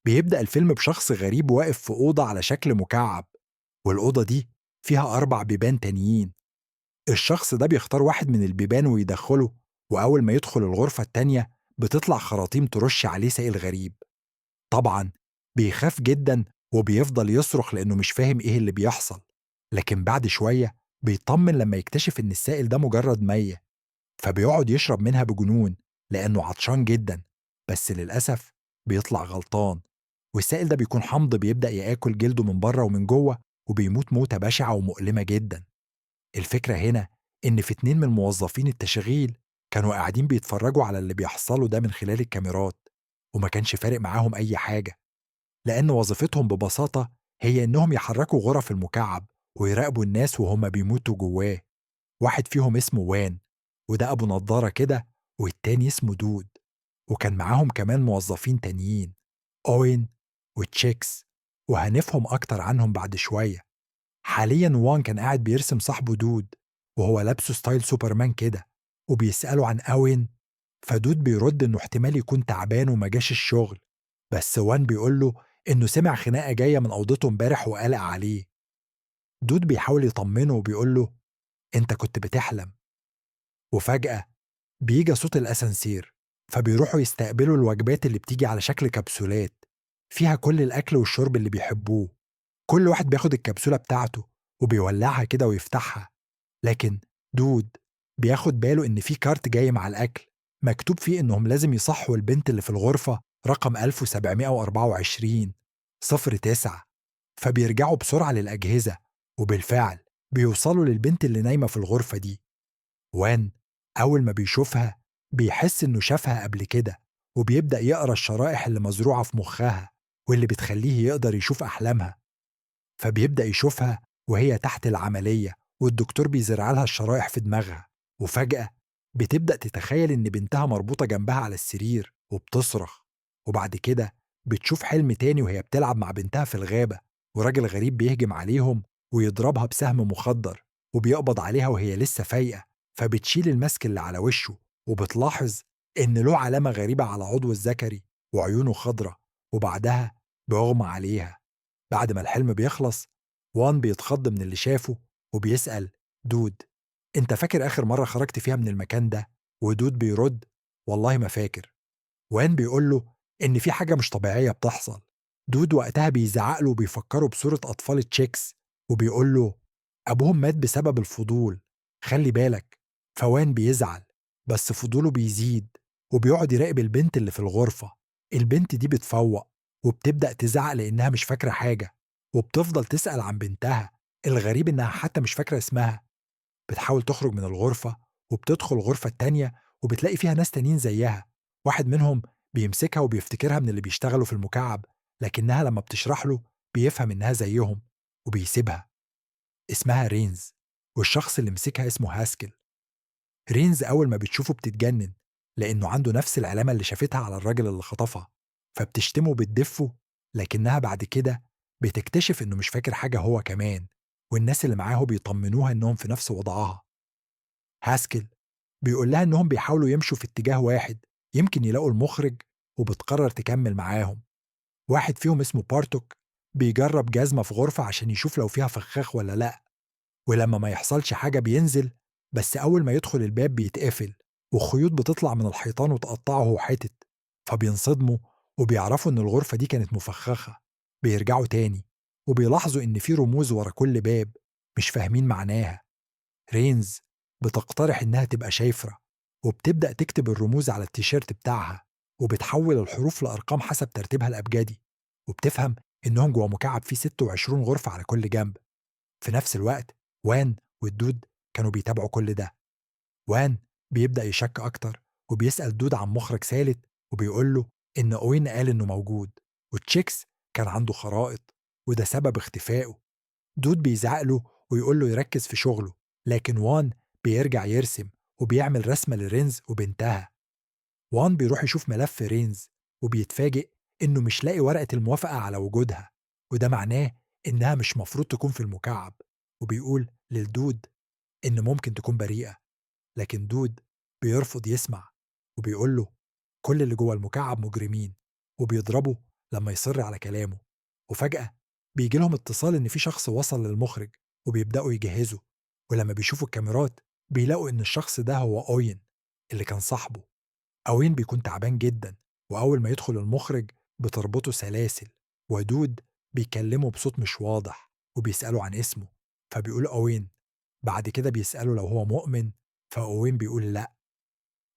بيبدأ الفيلم بشخص غريب واقف في أوضة على شكل مكعب، والأوضة دي فيها 4 بيبان تانيين. الشخص ده بيختار واحد من البيبان ويدخله، وأول ما يدخل الغرفة التانية بتطلع خراطيم ترش عليه سائل غريب. طبعا بيخاف جدا وبيفضل يصرخ لأنه مش فاهم إيه اللي بيحصل، لكن بعد شوية بيطمن لما يكتشف إن السائل ده مجرد مية، فبيقعد يشرب منها بجنون لأنه عطشان جدا. بس للأسف بيطلع غلطان، والسائل ده بيكون حمض بيبدأ ياكل جلده من بره ومن جوه، وبيموت موتة بشعة ومؤلمة جدا. الفكرة هنا إن في 2 من موظفين التشغيل كانوا قاعدين بيتفرجوا على اللي بيحصله ده من خلال الكاميرات، وما كانش فارق معاهم أي حاجة، لأن وظيفتهم ببساطة هي إنهم يحركوا غرف المكعب ويراقبوا الناس وهم بيموتوا جواه. واحد فيهم اسمه وان، وده أبو نضارة كده، والتاني اسمه دود. وكان معاهم كمان موظفين تانيين، أوين وتشيكس، وهنفهم أكتر عنهم بعد شوية. حاليا وان كان قاعد بيرسم صاحبه دود وهو لابسه style سوبرمان كده، وبيسأله عن أوين، فدود بيرد إنه احتمال يكون تعبان وما جاش الشغل. بس وان بيقوله إنه سمع خناقة جاية من أوضته امبارح وقلق عليه. دود بيحاول يطمنه وبيقوله أنت كنت بتحلم. وفجأة بيجي صوت الأسانسير، فبيروحوا يستقبلوا الوجبات اللي بتيجي على شكل كبسولات فيها كل الأكل والشرب اللي بيحبوه. كل واحد بياخد الكبسولة بتاعته وبيولعها كده ويفتحها، لكن دود بياخد باله إن في كارت جاي مع الأكل مكتوب فيه إنهم لازم يصحوا البنت اللي في الغرفة رقم 1724 09. فبيرجعوا بسرعة للأجهزة، وبالفعل بيوصلوا للبنت اللي نايمة في الغرفة دي. وان أول ما بيشوفها بيحس إنه شافها قبل كده، وبيبدأ يقرأ الشرائح اللي مزروعة في مخها واللي بتخليه يقدر يشوف أحلامها. فبيبدأ يشوفها وهي تحت العملية والدكتور بيزرع لها الشرائح في دماغها، وفجأة بتبدأ تتخيل إن بنتها مربوطة جنبها على السرير وبتصرخ. وبعد كده بتشوف حلم تاني وهي بتلعب مع بنتها في الغابة، وراجل غريب بيهجم عليهم ويضربها بسهم مخدر وبيقبض عليها وهي لسه فايقة. فبتشيل الماسك اللي على وشه وبتلاحظ إن له علامة غريبة على عضو الذكري وعيونه خضرة، وبعدها بيغمى عليها. بعد ما الحلم بيخلص وان بيتخض من اللي شافه وبيسأل دود أنت فاكر آخر مرة خرجت فيها من المكان ده؟ ودود بيرد والله ما فاكر. وان بيقول له إن في حاجة مش طبيعية بتحصل. دود وقتها بيزعق له وبيفكره بصورة أطفال تشيكس وبيقول له أبوهم مات بسبب الفضول، خلي بالك. فوان بيزعل، بس فضوله بيزيد وبيقعد يراقب البنت اللي في الغرفة. البنت دي بتفوق وبتبدأ تزعق لأنها مش فاكرة حاجة، وبتفضل تسأل عن بنتها. الغريب إنها حتى مش فاكرة اسمها. بتحاول تخرج من الغرفة وبتدخل الغرفة التانية وبتلاقي فيها ناس تانيين زيها. واحد منهم بيمسكها وبيفتكرها من اللي بيشتغلوا في المكعب، لكنها لما بتشرح له بيفهم إنها زيهم وبيسيبها. اسمها رينز، والشخص اللي مسكها اسمه هاسكل. رينز أول ما بتشوفه بتتجنن لأنه عنده نفس العلامة اللي شافتها على الراجل اللي خطفها، فبتشتمه وبتدفه. لكنها بعد كده بتكتشف إنه مش فاكر حاجة هو كمان، والناس اللي معاه بيطمنوها إنهم في نفس وضعها. هاسكل بيقول لها إنهم بيحاولوا يمشوا في اتجاه واحد يمكن يلاقوا المخرج، وبتقرر تكمل معاهم. واحد فيهم اسمه بارتوك بيجرب جزمة في غرفة عشان يشوف لو فيها فخاخ ولا لأ، ولما ما يحصلش حاجة بينزل، بس أول ما يدخل الباب بيتقفل وخيوط بتطلع من الحيطان وتقطعه حتت. فبينصدموا وبيعرفوا إن الغرفة دي كانت مفخخة. بيرجعوا تاني وبيلاحظوا إن في رموز ورا كل باب مش فاهمين معناها. رينز بتقترح إنها تبقى شايفرة، وبتبدأ تكتب الرموز على التيشيرت بتاعها، وبتحول الحروف لأرقام حسب ترتيبها الأبجدي، وبتفهم إنهم جوا مكعب فيه 26 غرفة على كل جنب. في نفس الوقت وان والدود كانوا بيتابعوا كل ده. وان بيبدأ يشك أكتر وبيسأل دود عن مخرج ثالث، وبيقول له إن أوين قال إنه موجود، وتشيكس كان عنده خرائط وده سبب اختفائه. دود بيزعق له ويقول له يركز في شغله، لكن وان بيرجع يرسم وبيعمل رسمة لرينز وبنتها. وان بيروح يشوف ملف رينز وبيتفاجئ إنه مش لاقي ورقة الموافقة على وجودها، وده معناه إنها مش مفروض تكون في المكعب. وبيقول للدود إن ممكن تكون بريئة، لكن دود بيرفض يسمع وبيقول له كل اللي جوه المكعب مجرمين، وبيضربه لما يصر على كلامه. وفجأة بيجي لهم اتصال إن في شخص وصل للمخرج وبيبدأوا يجهزوا، ولما بيشوفوا الكاميرات بيلاقوا إن الشخص ده هو أوين اللي كان صاحبه. أوين بيكون تعبان جدا، وأول ما يدخل المخرج بتربطه سلاسل، ودود بيكلمه بصوت مش واضح وبيسأله عن اسمه فبيقول أوين. بعد كده بيسأله لو هو مؤمن، فأوين بيقول لأ.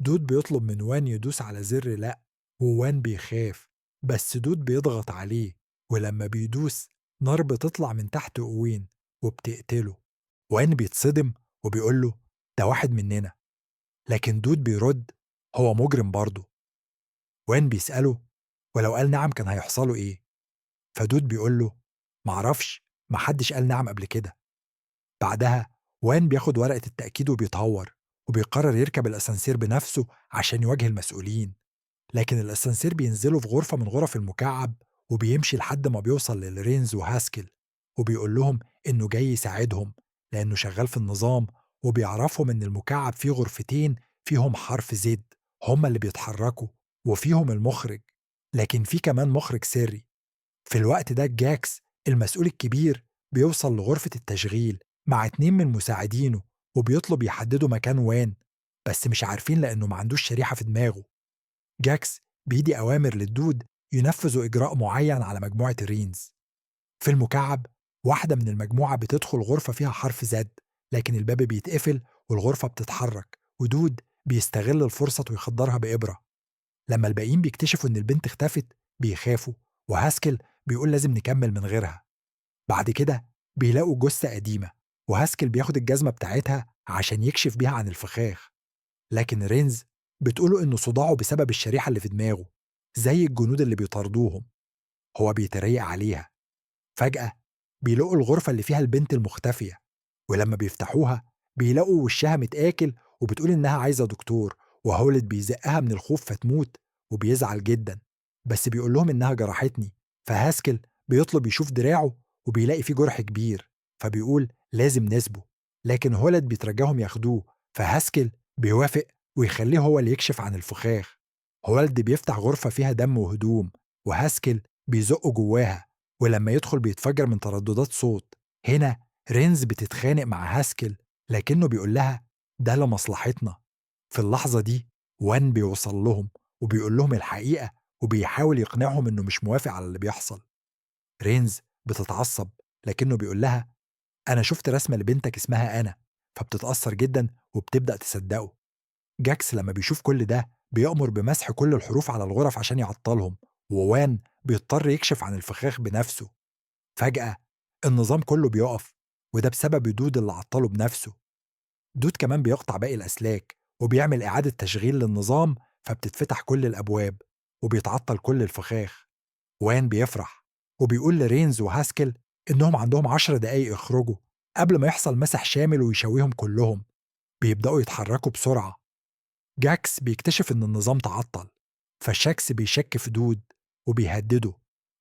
دود بيطلب من وان يدوس على زر لأ، ووان بيخاف بس دود بيضغط عليه، ولما بيدوس نار بتطلع من تحت أوين وبتقتله. وان بيتصدم وبيقول له ده واحد مننا، لكن دود بيرد هو مجرم برضه. وان بيسأله ولو قال نعم كان هيحصله ايه؟ فدود بيقول له معرفش، محدش قال نعم قبل كده. بعدها وان بياخد ورقة التأكيد وبيتهور وبيقرر يركب الأسانسير بنفسه عشان يواجه المسؤولين، لكن الأسانسير بينزله في غرفة من غرف المكعب وبيمشي لحد ما بيوصل للرينز وهاسكل، وبيقول لهم إنه جاي يساعدهم لأنه شغال في النظام، وبيعرفهم إن المكعب فيه غرفتين فيهم حرف زد هما اللي بيتحركوا وفيهم المخرج، لكن في كمان مخرج سري. في الوقت ده جاكس المسؤول الكبير بيوصل لغرفة التشغيل مع 2 من مساعدينه وبيطلب يحددوا مكان وان، بس مش عارفين لأنه ما عندوش شريحة في دماغه. جاكس بيدي أوامر للدود ينفذوا إجراء معين على مجموعة الرينز. في المكعب واحدة من المجموعة بتدخل غرفة فيها حرف زد، لكن الباب بيتقفل والغرفة بتتحرك، ودود بيستغل الفرصة ويخدرها بإبرة. لما الباقيين بيكتشفوا إن البنت اختفت بيخافوا، وهاسكل بيقول لازم نكمل من غيرها. بعد كده بيلاقوا جثة قديمة، وهاسكل بياخد الجزمة بتاعتها عشان يكشف بيها عن الفخاخ، لكن رينز بتقوله إنه صداعه بسبب الشريحة اللي في دماغه زي الجنود اللي بيطاردوهم. هو بيتريق عليها. فجأة بيلاقوا الغرفة اللي فيها البنت المختفية، ولما بيفتحوها بيلاقوا وشها متآكل وبتقول إنها عايزة دكتور، وهولد بيزقها من الخوف فتموت وبيزعل جدا، بس بيقول لهم إنها جرحتني. فهاسكل بيطلب يشوف دراعه وبيلاقي فيه جرح كبير، فبيقول لازم نسبه، لكن هولد بيترجاهم ياخدوه، فهاسكل بيوافق ويخليه هو اللي يكشف عن الفخاخ. هولد بيفتح غرفة فيها دم وهدوم، وهاسكل بيزقه جواها، ولما يدخل بيتفجر من ترددات صوت. هنا رينز بتتخانق مع هاسكل، لكنه بيقول لها ده لمصلحتنا. في اللحظة دي وان بيوصل لهم وبيقول لهم الحقيقة، وبيحاول يقنعهم إنه مش موافق على اللي بيحصل. رينز بتتعصب، لكنه بيقول لها أنا شفت رسمة لبنتك اسمها أنا، فبتتأثر جدا وبتبدأ تصدقه. جاكس لما بيشوف كل ده بيأمر بمسح كل الحروف على الغرف عشان يعطلهم، ووان بيضطر يكشف عن الفخاخ بنفسه. فجأة النظام كله بيقف، وده بسبب دود اللي عطله بنفسه. دود كمان بيقطع باقي الأسلاك وبيعمل إعادة تشغيل للنظام، فبتتفتح كل الأبواب وبيتعطل كل الفخاخ. وان بيفرح وبيقول لرينز وهاسكل إنهم عندهم 10 دقايق يخرجوا قبل ما يحصل مسح شامل ويشويهم كلهم. بيبدأوا يتحركوا بسرعة. جاكس بيكتشف إن النظام تعطل، فشاكس بيشك في دود وبيهدده،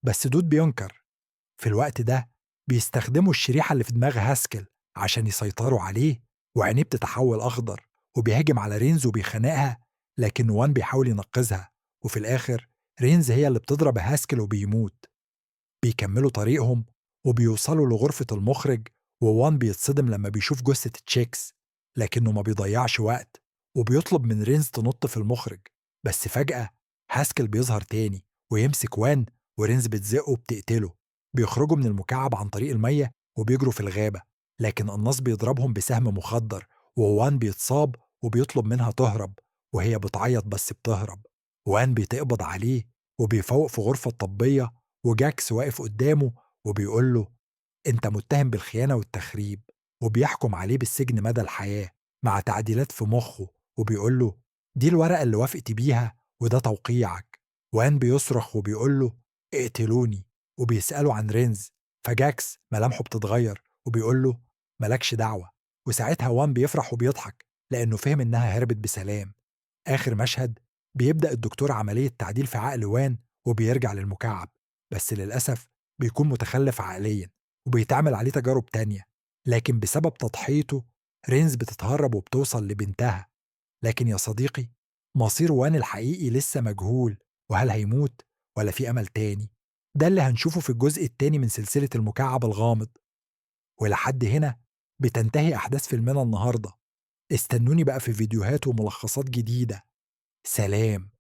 بس دود بينكر. في الوقت ده بيستخدموا الشريحة اللي في دماغ هاسكل عشان يسيطروا عليه، وعينيه بتتحول أخضر وبيهاجم على رينز وبيخنقها، لكن وان بيحاول ينقذها، وفي الآخر رينز هي اللي بتضرب هاسكل وبيموت. بيكملوا طريقهم وبيوصلوا لغرفة المخرج، ووان بيتصدم لما بيشوف جثة تشيكس، لكنه ما بيضيعش وقت وبيطلب من رينز تنط في المخرج. بس فجأة هاسكل بيظهر تاني ويمسك وان، ورينز بتزقه وبتقتله. بيخرجوا من المكعب عن طريق المية وبيجروا في الغابة، لكن قناص بيضربهم بسهم مخدر، ووان بيتصاب وبيطلب منها تهرب، وهي بتعيط بس بتهرب. وان بيتقبض عليه وبيفوق في غرفة طبية، وجاكس واقف قدامه وبيقول له انت متهم بالخيانة والتخريب، وبيحكم عليه بالسجن مدى الحياة مع تعديلات في مخه، وبيقول له دي الورقة اللي وافقت بيها وده توقيعك. وان بيصرخ وبيقول له اقتلوني، وبيسأله عن رينز، فجاكس ملامحه بتتغير وبيقول له مالكش دعوة. وساعتها وان بيفرح وبيضحك لأنه فهم إنها هربت بسلام. آخر مشهد بيبدأ الدكتور عملية تعديل في عقل وان وبيرجع للمكعب، بس للأسف بيكون متخلف عقليا وبيتعمل عليه تجارب تانية، لكن بسبب تضحيته رينز بتتهرب وبتوصل لبنتها. لكن يا صديقي مصير وان الحقيقي لسه مجهول، وهل هيموت ولا في أمل تاني؟ ده اللي هنشوفه في الجزء التاني من سلسلة المكعب الغامض. ولحد هنا بتنتهي أحداث فيلمنا النهاردة. استنوني بقى في فيديوهات وملخصات جديدة. سلام.